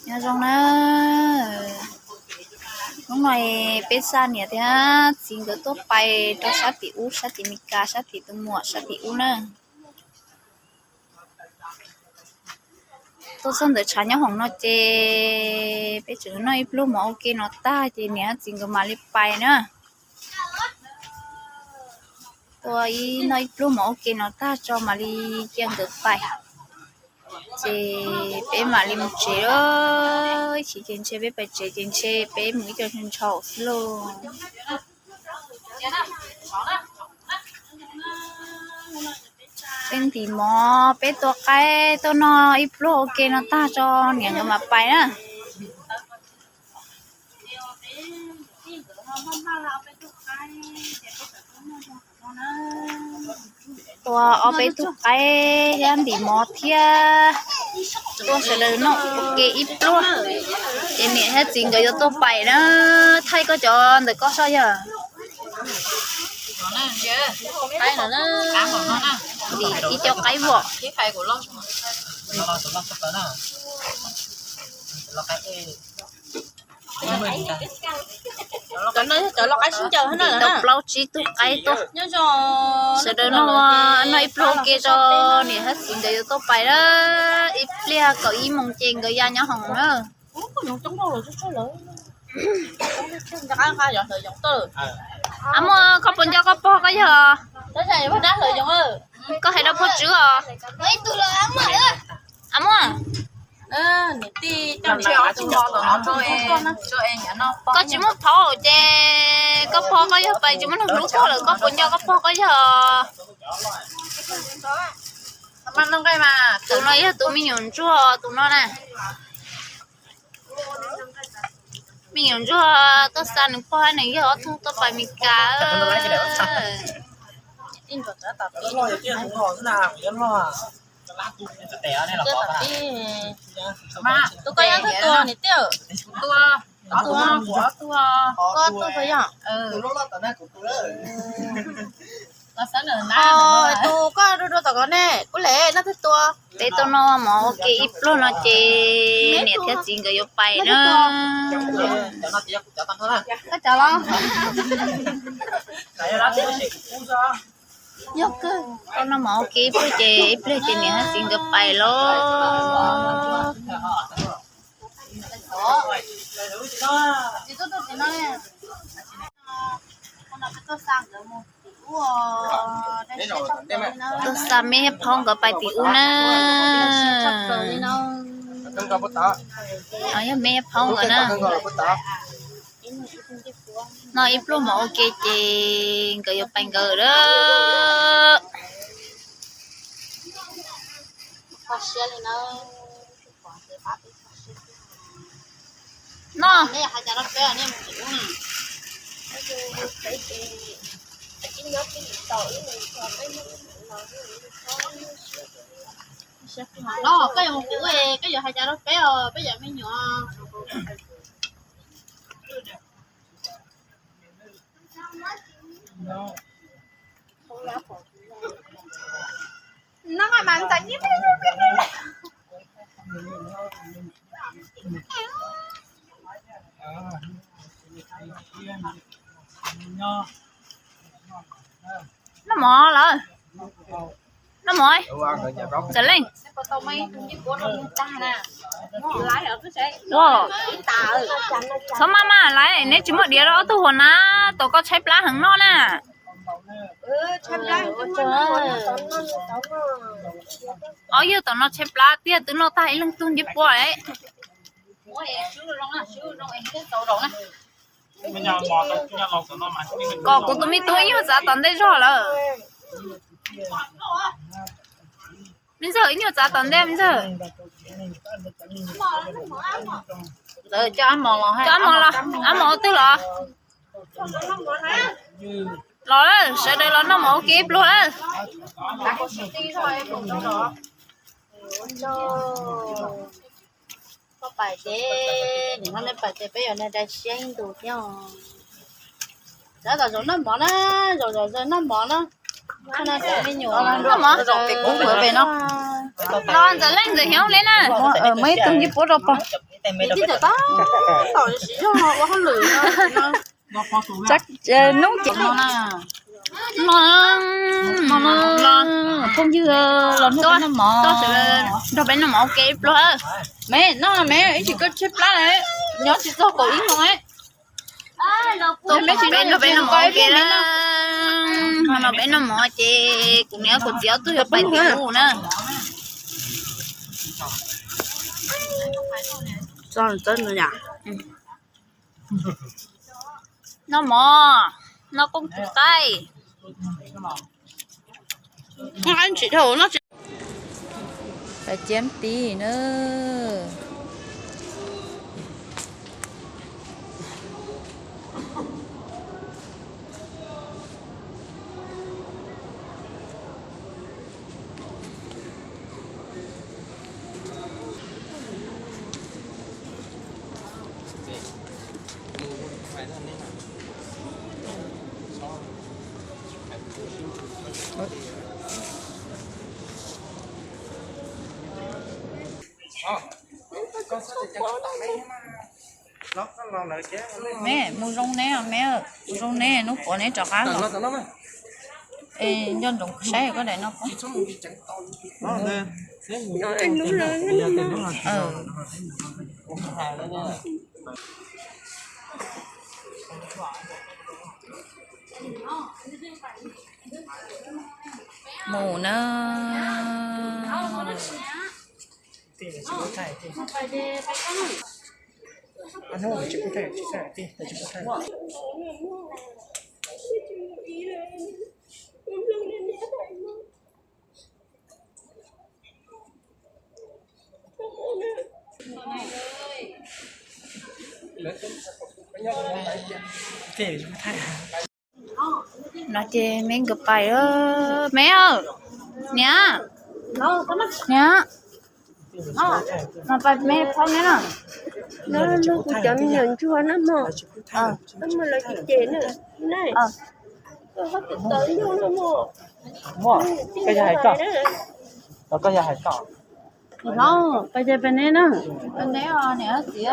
Nyob zoo na, hnub no peb xa niam thiab txiv nkawd tuaj pais rau sab tim ub, sab tim Meskas, sab tim tus muam sab tim ub na. Tuaj txog ntawm tshav nyob hoom no ces peb tseem noj ib pluag mov ua ke no tag ces niam thiab txiv nkawd mam li pais na. Tua ib noj ib pluag mov ua ke no tag tso mam li cia nkawd pais, ces peb mam li mus tsev lawm. Ib chim ces ntshe peb pais tsev ces ntshe peb mus ib co ntshaus xwb lauj. Peb ntim mov, peb tua qaib tuaj noj ib pluag ua ke no tag tso niam nkawd mam pais na. Tua ob peb tug qaib thiab ntim mov thiab tuaj sawv daws noj ua ke ib pluag, ces niam thiab txiv nkawd yuav tuaj pais na. Thaij koj cov ntawm koj soj yog ntim ib co qaib vom. Cov no yog cov lau qaib sib ncaws na. Tau plaub tsib tug qaib tuaj, sawv daws noj, noj ib pluag ua ke tso, niam thiab txiv nkawd yuav tuaj pais na. Ib pliag kaum ib moos ces nkawd ya nyob hoom na. Ab Muaj, koj puas nco koj pog koj yog? Koj hais rau phauj Tswb os. Ab Muaj, koj tsis muaj phauj ces koj pog koj yog pais tsis muaj neeg hlub koj lawm, koj puas nco koj pog koj yog? Tus no yog tus me nyuam ntsuag tus no na. Me nyuam ntsuag tuaj xa nws pog, nws yog ob tug tuaj pais Mes Kas. Tus koj yog tus tua niam tiag. Tus tua, tus tua, koj tua puas yog? Tus koj dua dua tom kov ne, kuv le noj twg tua. Peb tuaj noj mov ua ke ib pluag no ces niam thiab txiv nkawd yuav pais na. Koj cov los? Yog kawg, tuaj noj mov ua ke ib pluag ces ib pliag ces niam thiab txiv nkawd pais lawm. Tuaj xa meb phauj nkawd pais tim ub na. Yog meb phauj nkawd na. Noj ib pluag mov ua ke ces nkawd yuav pais nkawd lawm. Noj, koj yuav mus kuv, koj yuav hais cas rau peb os, peb yog me nyuam. Noj mov lawm. Noj mov. Txawm leej. Txhob maj maj lawm, neb tsis muaj diav rau ob tug huas na, tau koj tshaib plab heev noj na. Ob yawg tom no tshaib plab tiag, twb noj tag ib leeg tug ncej puab lawm. Kom kuv tus me tub ib nyuag txav tom ntej zog lawm. Me ntxawg, ib nyuag txav tom ntej me ntxawg. Cov ab mos los, ab mos ua twg los? Los lawm, sawv daws los noj mov ua ke ib pluag lawm. Koj pais ces, nim no nej pais ces peb yuav noj dai siab ib ntus thiab. Sawv daws zaum noj mov na, zaum zaum zaws noj mov na. Noj mov. Los Ntxawm Leej Ntxawm Xyooj li na. Muab ib tug ncej puab rau pog. Tom siv zog ua hauj lwm no. Hnub ces no, phooj ywg los nrog peb noj mov, nrog peb noj mov ua ke ib pluag. Me noj me ib tsis koj tshaib plab lawm, nyob tsis txog kaum ib moos. Peb nrog peb noj mov ua ke na. Nrog peb noj mov ces kuv niam kuv txiv ob tug yuav pais tim ub na. Noj mov, noj kooj tus qaij. Pais ciab tid na. Me mus zoo neb me, mus zoo neb, hnub puav neb rov qab los. Es nco ntsoov saib koj daim no. Mus na. No ces me nkawd pais, me, niam, niam, no pais me phauj neb no. No hlub kuv cov me nyuam ntsuag na mog. Tab mas lawv tsis cem na. Koj yog hais koj, koj yog hais koj. Pais ces pais neb na. Pais neb os niam txiv.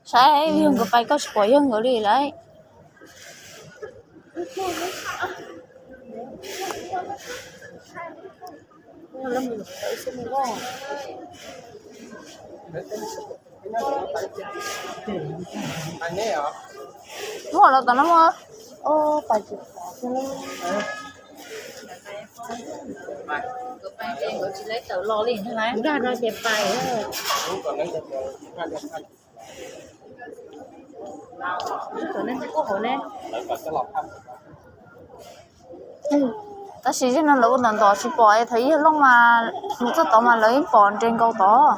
Saib yawg nkawd pais, koj tsis pom yawg nkawd li lawm. Muaj los tom no muaj. Nkag no ces pais. Tab sis yog no lawv ua ntawm ntawd tsis pom, thaum yog loj mas mus txog tod mas lawv yeej pom nres nkaus tod.